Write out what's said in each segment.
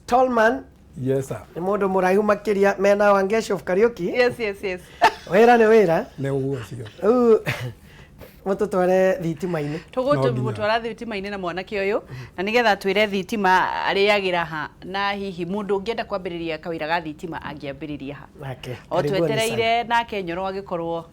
Tallman. Yes sir. Nĩ mũndũ mũraihu makĩria mena Wangechi of Kariuki. Yes. Wĩra nĩ wĩra. Nĩ ũguo ũcio. Rĩu mũtũtware thitima-inĩ. No nginya. Tũgũtwara thitima-inĩ na mwanake ũyũ na nĩgetha twĩre thitima arĩagĩra ha, na hihi mũndũ ũngĩenda kwambĩrĩria kawĩra ga thitima angĩambĩrĩria ha. Nake. O Karibuni sana. twetereire nake Nyoro agĩkorwo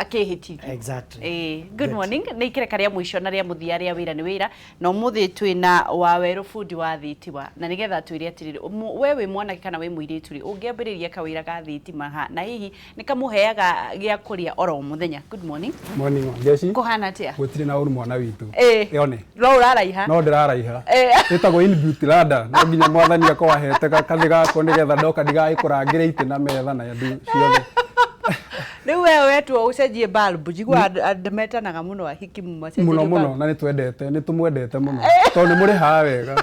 akĩhĩtithio. Exactly. Ĩĩ, good morning. Nĩ ikereka rĩa mũico na rĩa mũthia rĩa wĩra nĩ wĩra, na ũmũthĩ twĩna Wawerũ bundi wa thitima, na nĩgetha twĩre atĩrĩrĩ, we wĩ mwanake kana wĩ mũirĩtu rĩ, ũngĩambĩrĩria kawĩra ga thitima ha, na hihi nĩ kamũheaga gĩa kũrĩa oro mũthenya? Good morning. Morning, Wangechi. Kũhana atĩa? Gũtirĩ na ũru, mwana witũ. Ĩĩ. One. No ũraraiha. No ndĩraraiha. Ĩtagwo in beauty ladder. No nginya mwathani akorwo ahete kathĩ gakwa nĩgetha ndoka ndigagĩkũrangĩre itĩ na metha na andũ ciothe. Rĩu we wetwo ũcenjie bulb, njiguaga andũ metanaga mũno ahiki macenjerio Mũno mũno. bulb. Na nĩ twendete, nĩ tũmwendete mũno tondũ nĩ mũrĩhaga wega,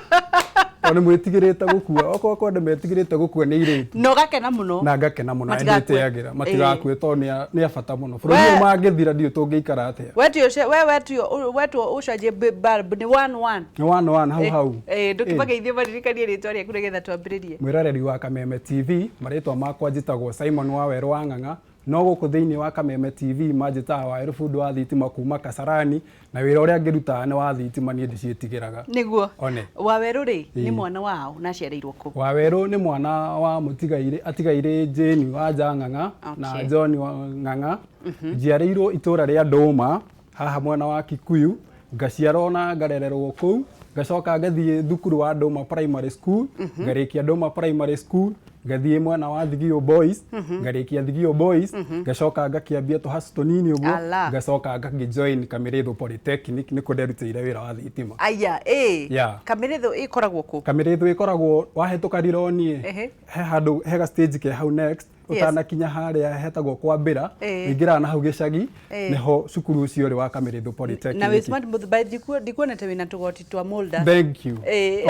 tondũ nĩ mwĩtigĩrĩte gũkua. Okorwo kwĩ andũ metigĩrĩte gũkua, nĩ airĩtu. Na ũgakena mũno. Na ngakena mũno na Matigakue. ndĩtĩagĩra matigakue tondũ nĩ a bata mũno bũrũri ũyũ. Mangĩthira, ndiũ tũngĩikara atĩa. Wetio we wetio wetwo ũcenjie bulb nĩ one one. Nĩ one one hau hau. Ĩĩ, ndũkĩmageithie, maririkanie rĩtwa rĩaku nĩgetha twambĩrĩrie. Mwĩroreri wa Kameme TV, marĩtwa makwa njĩtagwo Simon Wawerũ wa Ng'ang'a, no gũkũ thĩinĩ wa Kameme TV manjĩtaga Wawerũ bundi wa thitima kuma Kasarani, na wĩra ũrĩa ngĩrutaga nĩ wa thitima, niĩ ndiciĩtigĩraga. Nĩguo. One. Wawerũ rĩ, nĩ Ĩĩ. mwana wao na aciarĩirwo kũ? Wawerũ nĩ mwana wa mũtigairĩ atigairĩ Jane wa Njang'ang'a na John wa Ng'ang'a. Njiarĩirwo itũra rĩa Ndũma haha mwena wa Kikuyu, ngaciarwo na ngarererwo kũu, ngacoka ngathiĩ thukuru wa Ndũma Primary School, ngarĩkia Ndũma Primary School, ngathiĩ mwena wa Thigio Boys, ngarĩkia Thigio Boys, ngacoka ngakĩambia tũhacu tũnini ũguo. Ala. Ngacoka ngakĩjoin Kamĩrĩthũ Polytechnic, nĩkuo nderutĩire wĩra wa thitima. Aya, ĩĩ. Yeah. Kamĩrĩthũ ĩkoragwo kũ? Kamĩrĩthũ ĩkoragwo wahĩtũka Rironi, he handũ he ga stage ke hau next, ũtanakinya harĩa hetagwo Kwambĩra. Ũingĩraga na hau gĩcagi, nĩho cukuru ũcio ũrĩ wa Kamĩrĩthũ Na wĩ Polytechnic. smart mũthemba, ndikuonete wĩna tũgoti twa molda. Thank you.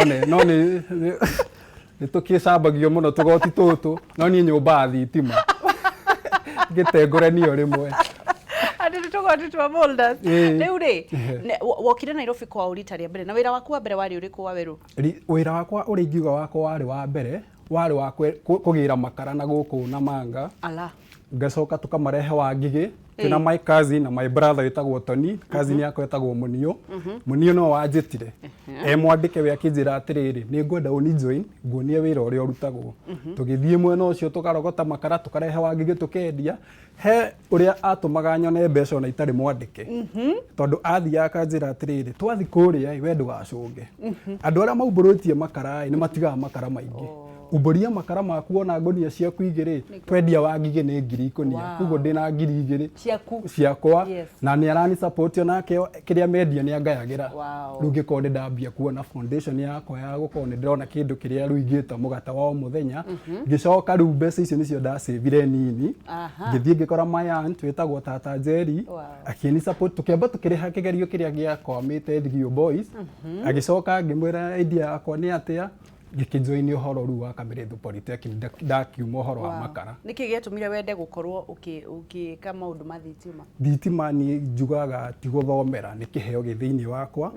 One no nĩ tũkĩcambagio mũno tũgoti tũtũ, no niĩ nyũmba ya thitima ngĩtengũranio rĩmwe. Atĩ nĩ tũgoti twa molders. Rĩu rĩ, wokire Nairobi kwa rita rĩa mbere, na wĩra waku wa mbere warĩ ũrĩkũ, Wawerũ? Wĩra wakwa ũrĩa ingiuga wakwa warĩ wa mbere warĩ wa kũgĩra makara na gũkũ na manga. Ala. Ngacoka tũkamarehe wa Ngigĩ twĩna my cousin na my brother wĩtagwo Tony. Cousin yakwa ĩtagwo Mũniũ. Mũniũ no wanjĩtire e mwandĩke we, akĩnjĩra atĩrĩrĩ, nĩ ngwenda ũni join nguonie wĩra ũrĩa ũrutagwo. Tũgĩthiĩ mwena ũcio, tũkarogota makara, tũkarehe wa Ngigĩ, tũkendia. He ũrĩa atũmaga nyone mbeca ona itarĩ mwandĩke, tondũ athiaga akanjĩra atĩrĩrĩ, twathi kũrĩa ĩ, we ndũgacũnge andũ arĩa maumbũrĩtie makara ĩ, nĩ matigaga makara maingĩ, umbũria makara maku ona ngũnia ciaku igĩrĩ, twendia wa Ngigĩ nĩ 1000 ikũnia. Koguo ndĩna 2000 Ciaku. ciakwa. Na nĩ arani support onake, kĩrĩa mendia nĩ angayagĩra. Rĩu ngĩkorwo nĩ ndambia kuona foundation yakwa ya gũkorwo nĩ ndĩrona kĩndũ kĩrĩa rĩu ingĩta mũgate wa o mũthenya. Ngĩcoka rĩu mbeca icio nĩcio ndacĩvire nini, ngĩthiĩ ngĩkora my aunt wĩtagwo Tata Njeri. Akĩni support, tũkĩamba tũkĩrĩha kĩgerio kĩrĩa gĩakwamĩte Thigio Boys. Agĩcoka ngĩmwĩra idea yakwa nĩ atĩa, ngĩkĩjoin ũhoro rĩu wa Kamĩrĩthũ Polytechnic, ndakiuma ũhoro wa makara. Nĩkĩ gĩatũmire wende gũkorwo ũgĩka maũndũ ma thitima? Thitima niĩ njugaga ti gũthomera, nĩ kĩheo gĩ thĩinĩ wakwa.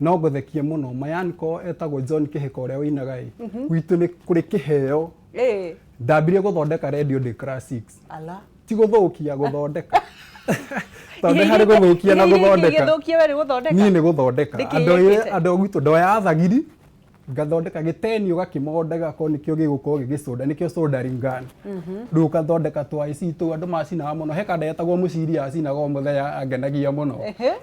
No ngũthekie mũno, my uncle etagwo John Kĩhĩka ũrĩa ũinaga ĩ, gwitũ nĩ kũrĩ kĩheo. Ndambirie gũthondeka radio ndĩ class 6. Ala. Ti gũthũkia, gũthondeka, tondũ nĩ harĩ gũthũkia na gũthondeka. Gĩthũkia, we nĩ gũthondeka. Niĩ nĩ gũthondeka. Nĩkĩ Andũ gĩkĩte? Andũ a gwitũ ndoyaga thagiri, ngathondeka gĩteni, ũgakĩmonda, gĩgakorwo nĩkĩo gĩgũkorwo gĩgĩcũnda, nĩkĩo soldering gun. Rĩu ũgathondeka twa IC tũu andũ macinaga mũno. He kanda getagwo mũciri, acinaga o mũthenya, angenagia mũno.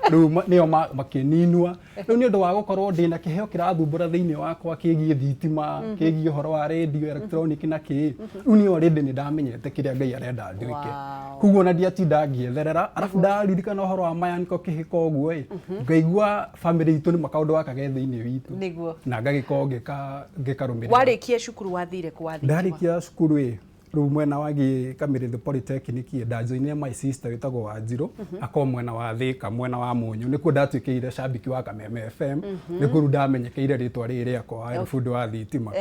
Rĩu nĩo makĩninua. Rĩu nĩ ũndũ wa gũkorwo ndĩna kĩheo kĩrathumbũra thĩinĩ wakwa kĩgiĩ thitima, kĩgiĩ ũhoro wa radio, electronic na kĩĩ, rĩu niĩ already nĩ ndamenyete kĩrĩa Ngai arenda nduĩke. Koguo ona ndiatinda ngĩetherera. Arabu ndaririkana ũhoro wa mayaniko kĩhĩko ũguo ĩ, ngaigua family itũ nĩ kaũndũ gaka ge thĩinĩ witũ. Na ngagĩkorwo ngĩkarũmĩrĩra. Warĩkia cukuru wathire kũ wa thitima? Ndarĩkia cukuru ĩ, rĩu mwena wa gĩ Kamĩrĩthũ Polytechnic ĩ, ndajoinire my sister wĩtagwo Wanjirũ, akorwo mwena wa Thĩka, mwena wa Mũnyũ, nĩkuo ndatuĩkĩire shabiki wa Kameme FM. Nĩkuo rĩu ndamenyekeire rĩtwa rĩrĩ rĩakwa wa bundi wa thitima.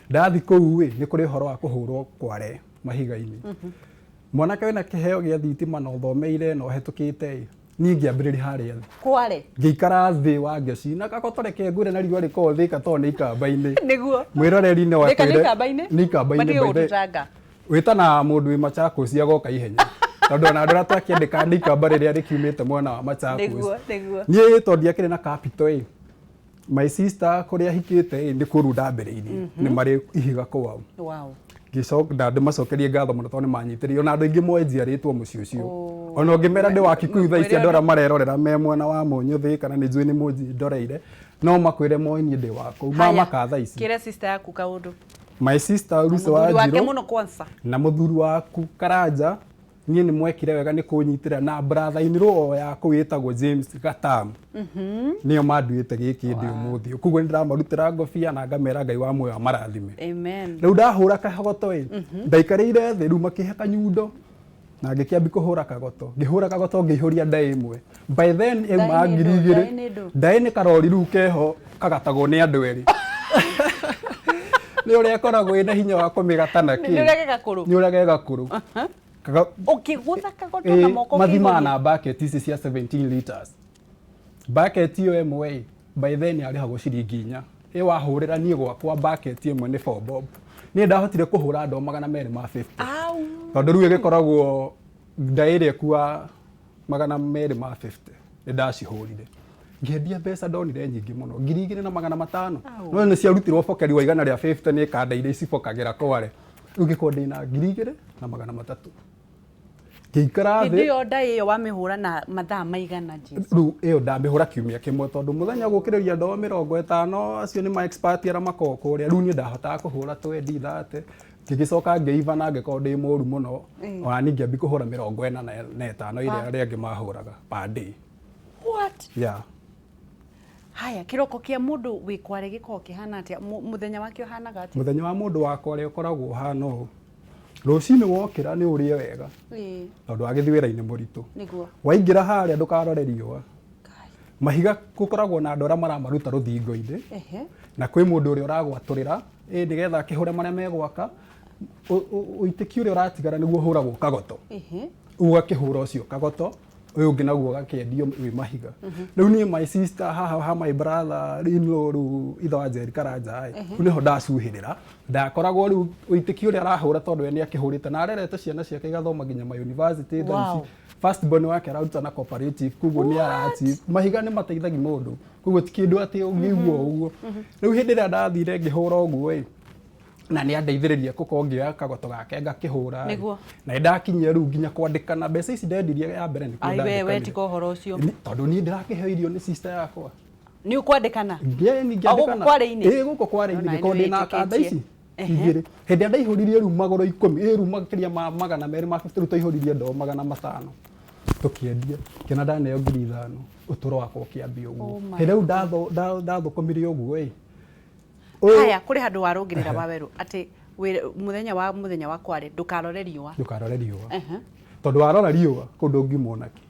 Ndathi kũu ĩ, nĩ kũrĩ ũhoro wa kũhũrwo kware mahiga-inĩ. Mwanake wĩna kĩheo gĩa thitima na ũthomeire na ũhetũkĩte ĩ, Niĩ ngĩambĩrĩria harĩa thĩ. Kware. Ngĩikara thĩ wa ngeci na gakotore kengũre na riũa rĩkoragwo Thĩka tondũ nĩ ikamba-inĩ. Nĩguo. Mwĩroreri no Thĩka nĩ akwĩre- ikamba-inĩ? Nĩ ikamba-inĩ. Matige by the way. gũtũtanga. Wĩtana mũndũ wĩ Machakos agoka ihenya. Tondũ ona andũ arĩa twakĩandĩka nĩ ikamba rĩrĩa rĩkiumĩte mwena wa Machakos. Nĩguo, nĩguo. Niĩ tondũ ndiakĩrĩ na capital ĩ, my sister kũrĩa ahikĩte ĩ, nĩ kũu rĩu ndambĩrĩirie. Nĩ marĩ ihiga kwao. Wow. Ngĩcoka na ndĩmacokerie ngatho mũno tondũ nĩ manyitĩrĩire. Ona andũ aingĩ moĩ njiarĩtwo mũciĩ ũcio. Ona ũngĩmera ndĩ wa Kikuyu thaa ici andũ arĩa marerorera me mwena wa Mũnyũ Thĩka na nĩ njũĩ nĩ mũnji ndoreire, no makwĩre moĩ niĩ ndĩ wa kũu. Mamaka thaa ici. Kĩra sister yaku kaũndũ. My sister Lucy Mũthuri wake Wanjirũ mũno kwanza. na mũthuri waku Karanja, niĩ nĩ mwekire wega nĩ kũnyitĩrĩra, na brother in law yaku wĩtagwo James Gatamu. Nĩo manduĩte gĩkĩ ndĩ ũmũthĩ. Koguo nĩ ndĩramarutĩra ngobia na ngamera Ngai wa muoyo amarathime. Amen. Rĩu ndahũra kagoto ĩ, ndaikarĩire thĩ rĩu makĩhe kanyundo na ngĩkĩambi kũhũra kagoto. Ngĩhũra kagoto ngĩihũria ndaĩ ĩmwe. By then ĩma Ndaĩ nĩ ngiri ndũ, igĩrĩ. ndaĩ nĩ ndũ. Ndaĩ nĩ karori rĩu keho kagatagwo nĩ andũ erĩ. Nĩ ũrĩa ĩkoragwo ĩna hinya wa kũmĩgata na kĩ. Nĩ ũrĩa ge gakũrũ. Nĩ ũrĩa ge gakũrũ. Ũkĩgũtha kagoto na moko Mathimaga ũkĩihũria. na bucket ici cia 17 liters. Bucket ĩyo ĩmwe ĩ, by then yarĩhagwo ciringi 4. Ĩ wahũrĩra niĩ gwakwa bucket ĩmwe nĩ 4 bob. Niĩ ndahotire kũhũra ndoo 250. Au. Tondũ rĩu ĩgĩkoragwo ndaĩ ĩrĩa ĩkua 250 nĩ ndacihũrire. Ngĩendia mbeca ndonire nyingĩ mũno, 2500. Au. No nĩ ciarutirwo bokeri wa 150 nĩ kanda iria icibokagĩra kware. Rĩu ngĩkorwo ndĩna 2300. Ngĩikara Hĩndĩ thĩ. ĩyo ndaĩ ĩyo wamĩhũra na mathaa maigana James? Rĩu ĩyo ndamĩhũra kiumia kĩmwe tondũ mũthenya gũkĩrĩria ndoo 50 acio nĩ ma expert arĩa makoragwo kũrĩa. Rĩu niĩ ndahotaga kũhũra 20 30. Ngĩgĩcoka ngĩiva na ngĩkorwo ndĩ mũru mũno. Ona niĩ ngĩambia kũhũra 45 ĩrĩa arĩa angĩ mahũraga per day. What? Yeah. Haya, kĩroko kĩa mũndũ wĩ Kware gĩkoragwo kĩhana atĩa? Mũthenya wake ũhanaga atĩa? Mũthenya wa mũndũ wa Kware ũkoragwo ũhana ũũ. Rũcinĩ wokĩra nĩ ũrĩe wega. Ĩĩ. Tondũ wagĩthiĩ wĩra-inĩ mũritũ. Nĩguo. Waingĩra harĩa ndũkarore riũa. Mahiga gũkoragwo na andũ arĩa maramaruta rũthingo-inĩ. Ehe. Na kwĩ mũndũ ũrĩa ũragwatũrĩra, ĩ nĩgetha akĩhũre marĩa megwaka. Ũitĩki ũrĩa ũratigara nĩguo ũhũragwo kagoto. Ehe. Ũgakĩhũra ũcio kagoto, ũyũ ũngĩ naguo ũgakĩendio wĩ mahiga. Rĩu niĩ my sister haha ha my brother in law rĩu ithe wa Njeri Karanja ĩ, rĩu nĩho ndacuhĩrĩra. Ndakoragwo rĩu ũitĩki ũrĩa arahũra tondũ we nĩakĩhũrĩte na arerete ciana ciake igathoma nginya ma university thaa ici. Wow. First born wake araruta na cooperative, koguo nĩ ara-achieve. Mahiga nĩ mateithagia mũndũ, koguo ti kĩndũ atĩ ũngĩigua ũguo. Rĩu hĩndĩ ĩrĩa ndathire ngĩhũra ũguo ĩ, na nĩ andeithĩrĩria gũkorwo ngĩoya kagoto gake ngakĩhũra ĩ. Nĩguo. Na nĩndakinyia rĩu nginya kwandĩkana mbeca ici ndendirie ya mbere nĩkuo Ai we, we ndandĩkanire. tiga ũhoro ũcio. Tondũ niĩ ndĩrakĩheo irio nĩ sister yakwa. Nĩ ũkwandĩkana? Ngĩandĩkana. O gũkũ Kware-inĩ? Ĩĩ gũkũ Kware-inĩ Ona ngĩkorwo nĩ ndĩna kanda wĩtĩkĩtie. ici igĩrĩ. Hĩndĩ ĩrĩa ndaihũririe rĩu magũrũ 10, ĩ rĩu makĩria ma 250 rĩu twaihũririe ndoo 500. Tũkĩendia. Ngĩona ndaneo 5000, ũtũro wakwa ũkĩambia ũguo. Oh my Hĩndĩ rĩu ndathũkũmire ũguo ĩ. Haya, kũrĩ handũ warũngĩrĩra Wawerũ atĩ mũthenya wa Kware ndũkarore riũa. Ndũkarore riũa. Ehe. Tondũ warora riũa kũu ndũngiuma ona kĩ.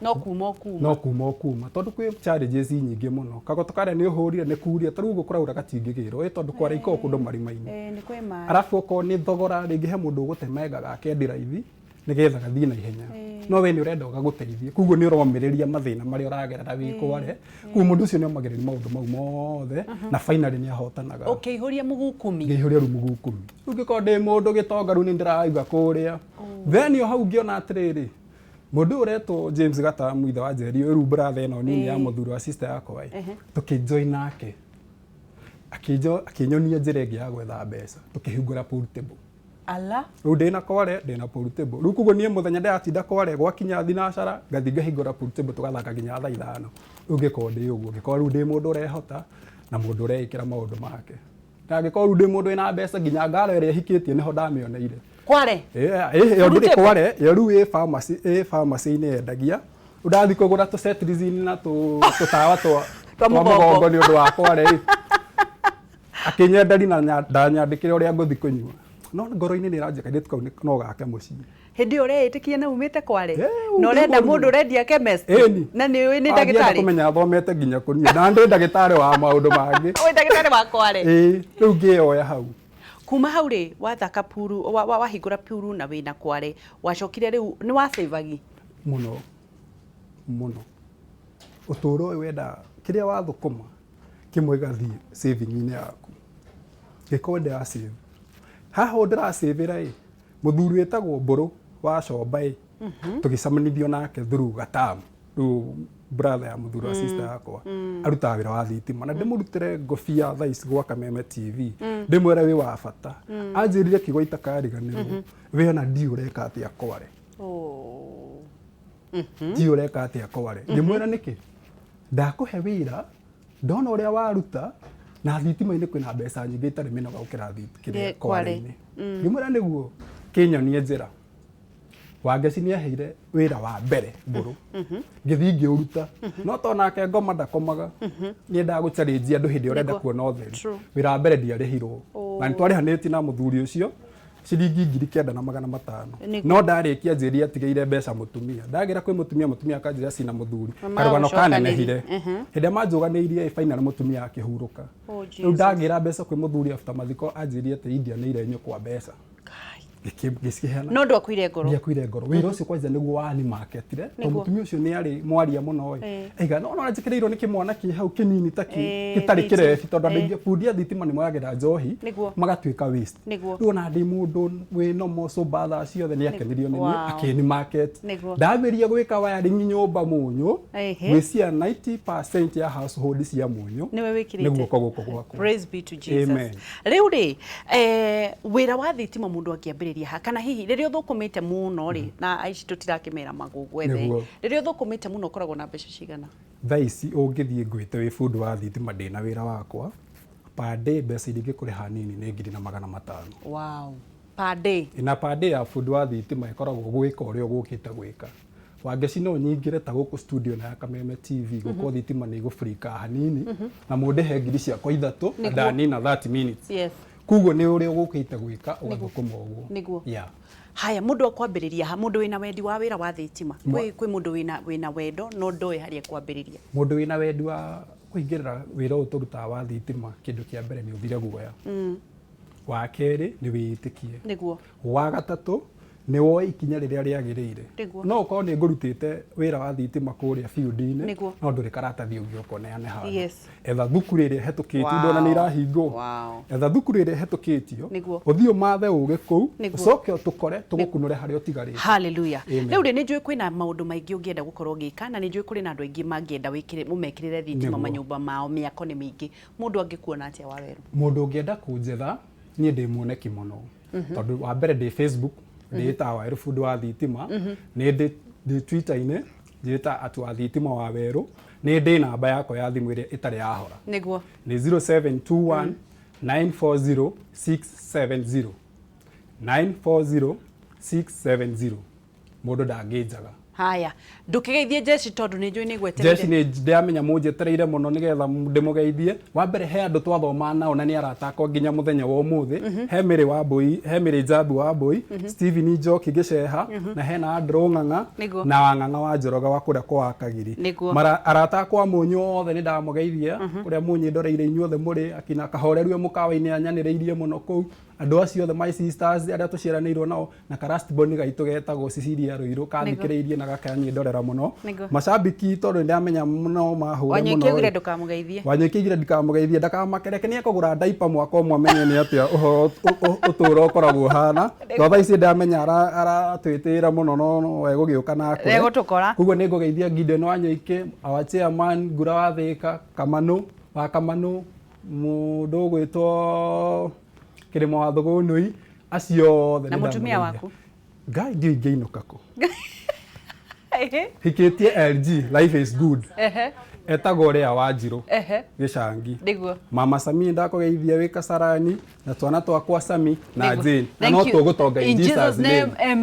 No kuma ũkuma. No kuma ũkuma. Tondũ kwĩ challenges nyingĩ mũno. Kagoto karĩa nĩ ũhũrire nĩ kuria, ta rĩu ũguo kũraura gatingĩgĩrwo ĩ tondũ Kware ikoragwo kũndũ marima-inĩ. Ĩĩ nĩ kwĩ maĩ. Arabu okorwo nĩ thogora rĩngĩ he mũndũ ũgũtemenga gake ndiraithi nĩgetha gathiĩ na ihenya. No we nĩ ũrenda ũgagũteithie. Koguo nĩ ũromĩrĩria mathĩna marĩa ũragerera wĩ Kware. Koguo mũndũ ũcio nĩ omagĩrĩria maũndũ mau mothe na finally nĩ ahotanaga. Ũkĩihũria mũgukumi. Ngĩihũria rĩu mũgukumi. Rĩu ngĩkorwo ndĩ mũndũ gĩtonga rĩu nĩ ndĩraiga kũrĩa. Then o hau ngĩona atĩrĩrĩ, mũndũ ũyũ ũretwo James Gatamu ithe wa Njeri ũyũ rĩu brother ĩno nini ya mũthuri wa sister yakwa ĩ, tũkĩjoin nake. Akĩnyonia njĩra ĩngĩ ya gwetha mbeca, tũkĩhingũra pool table. Ala. Rĩu ndĩna Kware, ndĩna pool table. Rĩu koguo niĩ mũthenya ndĩratinda Kware gwakinya thinacara, ngathiĩ ngahingũra pool table tũgathaka nginya thaa 5. Rĩu ngĩkorwo ndĩ ũguo, ngĩkorwo rĩu ndĩ mũndũ ũrehota na mũndũ ũreĩkĩra maũndũ make. Na ngĩkorwo rĩu ndĩ mũndũ wĩna mbeca nginya ngaro ĩrĩa ĩhikĩtie nĩho ndamĩoneire. Kware? Ĩyo Pool ndĩrĩ table? Kware, ĩyo rĩu ĩ pharmacy, ĩ pharmacy-inĩ yendagia. Rĩu ndathiĩ kũgũra tũ cetirizine na tũtawa Twa twa mũgongo. mũgongo nĩ ũndũ wa Kware ĩ. Akĩnyenderi na ndanyandĩkĩre ũrĩa ngũthiĩ kũnyua. No ngoro-inĩ nĩ ĩranjĩka kairĩtu kau no gake mũciĩ. Hĩndĩ ĩyo ũreĩtĩkia na umĩte Kware? Ĩĩ, Na ũrenda umĩte mũndũ ũrendia chemist? Ĩni. Na nĩ ũĩ nĩ Angĩenda ndagĩtarĩ? kũmenya athomete nginya kũniĩ. Na ndĩ ndagĩtarĩ wa maũndũ mangĩ. Wĩ ndagĩtarĩ wa Kware? Ĩĩ, rĩu ngĩyoya hau. Kuma hau rĩ, wathaka puru, wahingũra puru na wĩna Kware, wacokire rĩu nĩ wacĩvagi? Mũno. Mũno ũtũũro ũyũ wendaga kĩrĩa wathũkũma kĩmwe gĩgathiĩ saving-inĩ yaku. Gĩkorwo ndĩra save haha, ũũ ndĩracĩvĩra ĩ mũthuri wĩtagwo Mbũrũ wa Comba ĩ, tũgĩcemanithio nake through gatamu. Rĩu brother ya mũthuri wa sister yakwa arutaga wĩra wa thitima, na ndĩmũrutĩre ngobia thaa ici gwa Kameme TV, ndĩmwĩre wĩ wa bata. Anjĩrire kiugo itakariganĩrwo, we ona ndiũ ũreka atĩa kware. Oh. Ndiũ ũreka atĩa kware. Ngĩmwĩra nĩkĩ ndakũhe wĩra, ndona ũrĩa waruta na thitima-inĩ kwĩna mbeca nyingĩ itarĩ mĩnoga gũkĩra kĩrĩa Nĩ kware. Kware-inĩ. Ngĩmwĩra nĩguo kĩnyonie njĩra. Wangeci nĩ aheire wĩra wa mbere Mbũrũ, ngĩthiĩ ngĩũruta, no to nake ngoma ndakomaga, nĩendaga gũchallenge andũ hĩndĩ ĩrĩa ũrenda Nĩguo. kuona ũtheri. True. Wĩra wa mbere ndiarĩhirwo, na nĩ twarĩhanĩtie na mũthuri ũcio ciringi 9500. Nĩguo. No ndarĩkia njĩri atigĩire mbeca mũtumia, ndagĩra kwĩ mũtumia, mũtumia akanjĩra cina mũthuri. Mama Karũgano gũcokanĩria. kanenehire hĩndĩ ĩrĩa manjũganĩirie ĩ, final mũtumia akĩhurũka. Oh, Rĩu Jesus. ndagĩra mbeca kwĩ mũthuri after mathiko, anjĩrie atĩ India nĩ ire nyũkwa mbeca. Ngĩciheana. No ndwakuire ngoro? Ndiakuire ngoro. Wĩra ũcio kwanja nĩguo wani marketire, tondũ Nĩguo. mũtumia ũcio nĩ arĩ mwaria mũno ĩ. Aiga no no njĩkĩrĩirwo nĩ kĩmwana kĩ hau kĩnini ta kĩ gĩtarĩ kĩrebi, tondũ andũ aingĩ bundi a thitima nĩ moyagĩra njohi magatuĩka waste. Rĩu ona ndĩ mũndũ wĩ normal sober thaa ciothe, nĩ akenirio nĩ niĩ, akĩni market. Ndambĩrĩria gwĩka wiring nyũmba Mũnyũ, gwĩcia 90% ya household cia Mũnyũ Nĩwe wĩkĩrĩte. nĩ guoko gũkũ gwakwa. Praise be to Jesus. Amen. Rĩu rĩ, wĩra wa thitima mũndũ angĩambĩrĩria ha, kana hihi rĩrĩa ũthũkũmĩte mũno rĩ, na aici tũtirakĩmera magũgwethe, rĩrĩa ũthũkũmĩte mũno ũkoragwo na mbeca cigana? Thaa ici ũngĩthiĩ ngwĩte wĩ bundi wa thitima, ndĩna wĩra wakwa, per day mbeca iria ingĩkũrĩha nini nĩ 1500. Wow, per day? Na per day ya bundi wa thitima ĩkoragwo gwĩka ũrĩa ũgũkĩte gwĩka. Wangeci, no nyingĩre ta gũkũ studio na ya Kameme TV, gũkorwo thitima nĩ igũfrika hanini na mũndĩhe 3,000 na ndanina 30 minutes. Koguo nĩ ũrĩa ũgũkĩte gwĩka ũgathũkũma ũguo. Yeah. Haya, mũndũ akwambĩrĩria ha, mũndũ wĩna wendi wa wĩra wa thitima? Kwĩ mũndũ wĩna wendo no ndoĩ harĩa kwambĩrĩria? Mũndũ wĩna wendi wa kũingĩrĩra wĩra ũyũ tũrutaga wa thitima, kĩndũ kĩa mbere nĩ ũthire guoya. Wa kerĩ nĩ wĩĩtĩkie. Wa gatatũ nĩ woe ikinya rĩrĩa rĩagĩrĩire. No ũkorwo nĩ ngũrutĩte wĩra wa thitima kũrĩa field-inĩ, no ndũrĩ karatathi ũngĩũka ũneane handũ. Etha thukuru ĩrĩa ĩhetũkĩtio. Ndona nĩ irahingwo. Etha thukuru ĩrĩa ĩhetũkĩtio, ũthiĩ ũmathe ũgĩ kũu, ũcoke ũtũkore tũgũkunũre harĩa ũtigarĩte. Hallelujah. Amen. Rĩu rĩ, nĩ njũĩ kwĩna maũndũ maingĩ ũngĩenda gũkorwo ũgĩka, na nĩ njũĩ kũrĩ na andũ aingĩ mangĩenda wĩkĩre ũmekĩrĩre thitima manyũmba mao, mĩako nĩ mĩingĩ. Mũndũ angĩkuona atĩa, Wawerũ? Mũndũ ũngĩenda kũnjetha, niĩ ndĩ muoneki mũno, tondũ wa mbere ndĩ Facebook, ndĩĩtaga Wawerũ bundi wa thitima. Nĩ ndĩ Twitter-inĩ, njĩĩtaga atu wa thitima wa Werũ. Nĩ ndĩ namba yakwa ya thimũ ĩrĩa ĩtarĩ yahora. Nĩ 0721 940 670, 940 670. Mũndũ ndangĩnjaga. Haya, ndũkĩgeithie jeshi, tondũ nĩ njũĩ nĩ Jeshi gwetereire. nĩ ndĩramenya mũnjetereire mũno nĩgetha ndĩmũgeithie. Wa mbere he andũ twathoma nao na nĩ arata akwa nginya mũthenya wa ũmũthĩ. He Mĩrĩ wa Mbũi, he Mĩrĩ Njambi wa Mbũi, Steven Njoki Gĩceha, na hena Andrew Ng'ang'a na Wang'ang'a wa Njoroge wa kũrĩa kwa Kagiri. Mara arata akwa Mũnyũ othe nĩ ndamũgeithia kũrĩa Mũnyũ ndoreire inyuothe mũrĩ, akina Kahoreru mũkawa-inĩ anyanĩrĩirie mũno kũu. Andũ acio othe, my sisters arĩa tũciaranĩirwo nao, na karastboni gaitũ getagwo Cecilia Rũirũ kathikĩrĩirie na gakanyindorera mũno. Macambiki, tondũ nĩndamenya no mahũre Wanyũike mũno augire rĩ. ndũkamũgeithie. Wanyũike augire ndikamũgeithie, ndakamakereke nĩ ekũgũra ndaipa mwaka ũmwe amenye nĩ atĩa ũhoro ũtũũro ũkoragwo ũhana. To thaa ici ndamenya aratwĩtĩra mũno, no egũgĩũka na akũre. Egũtũkora. Koguo nĩ ngũgeithia Gideon Wanyũike, our chairman, Ngura wa Thĩka, Kamanũ wa Kamanũ, mũndũ ũgwĩtwo Kĩrĩma wa Thũgũnũi, acio othe Na nĩ mũtumia ndamũgeithia. waku? Ngai, ndiũĩ ingĩinũka kũ. Hikĩtie LG, life is good. Etagwo Lea Wanjirũ Gĩcangi. Mama Sami, ndakũgeithia wĩ Kasarani na twana twakwa Sami na Nĩguo. Jane, na Thank no you. tũgũtonga. In Jesus name, amen.